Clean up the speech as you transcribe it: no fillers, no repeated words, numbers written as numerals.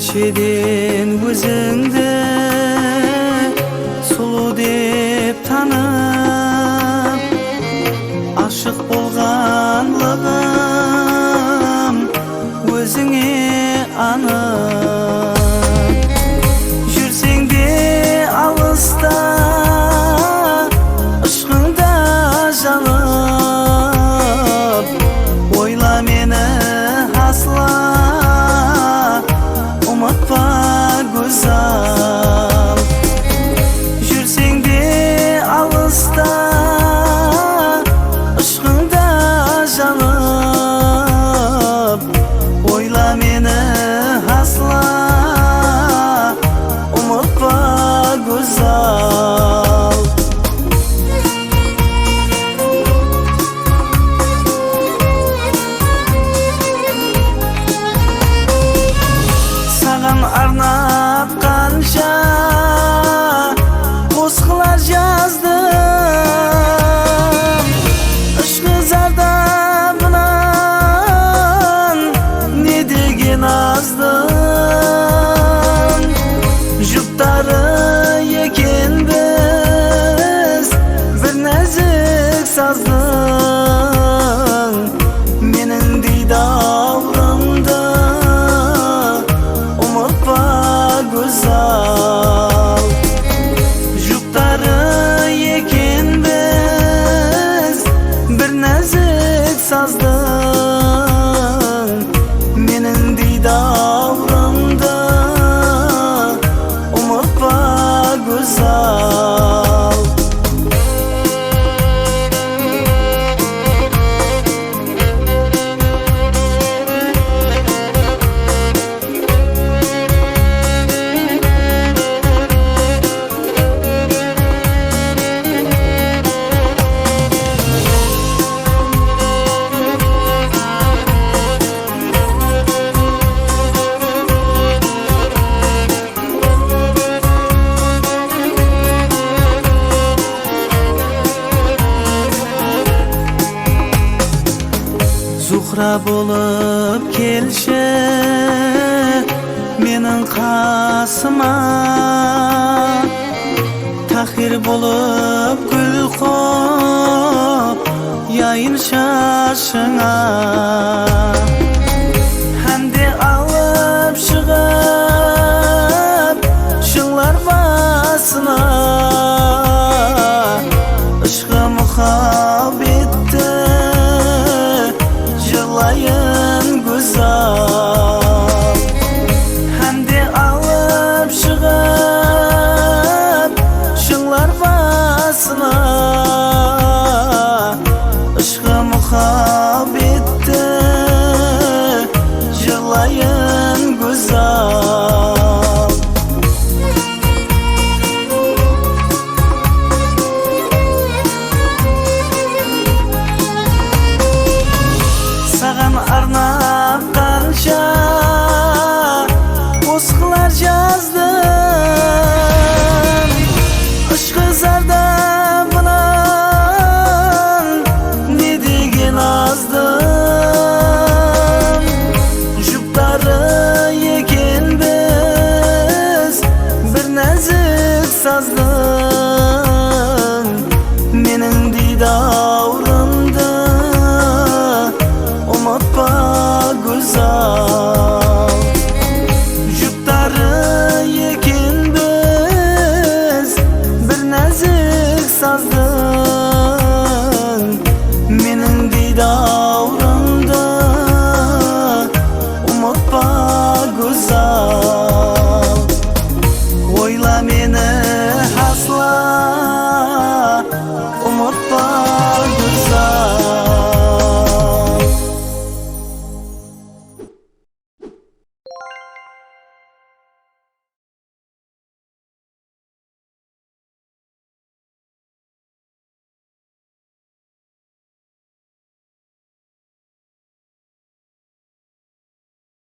Кешеден өзіңді сұлу деп танып, ашық болғанлығым өзіңе анық. Жүрсең де алыста, ышқыңда жанып, ойла мені асла, ұмытпа, гүзал. Жүрсең де алыста, ышқыңда жанып, ойла мені асла, ұмытпа, гүзал. Саған арнап қанша қосқылар жаздым, ышқы зардабынан не деген аздым. Жұптары екенбіз бір нәзік саздың, менің дидарымды ұмытпа, гүзал. Жұптары екенбіз бір нәзік саздың, менің дидарымды ұмытпа, гүзал. Зухра болып келші менің қасыма, Тахир болып гүл қояйын шашыңа. Һәм де алып шығып шыңлар басына, ышқы мұхаббетті жырлайын, гүзал. Һәм де алып шығып шыңлар басына, ышқы мұхаббетті жырлайын, гүзал. Саған арнап қанша қосқылар жаздым, ышқы зардабынан не деген аздым. Жұптары екенбіз бір нәзік саздың, менің дидарымды ұмытпа, гүзал.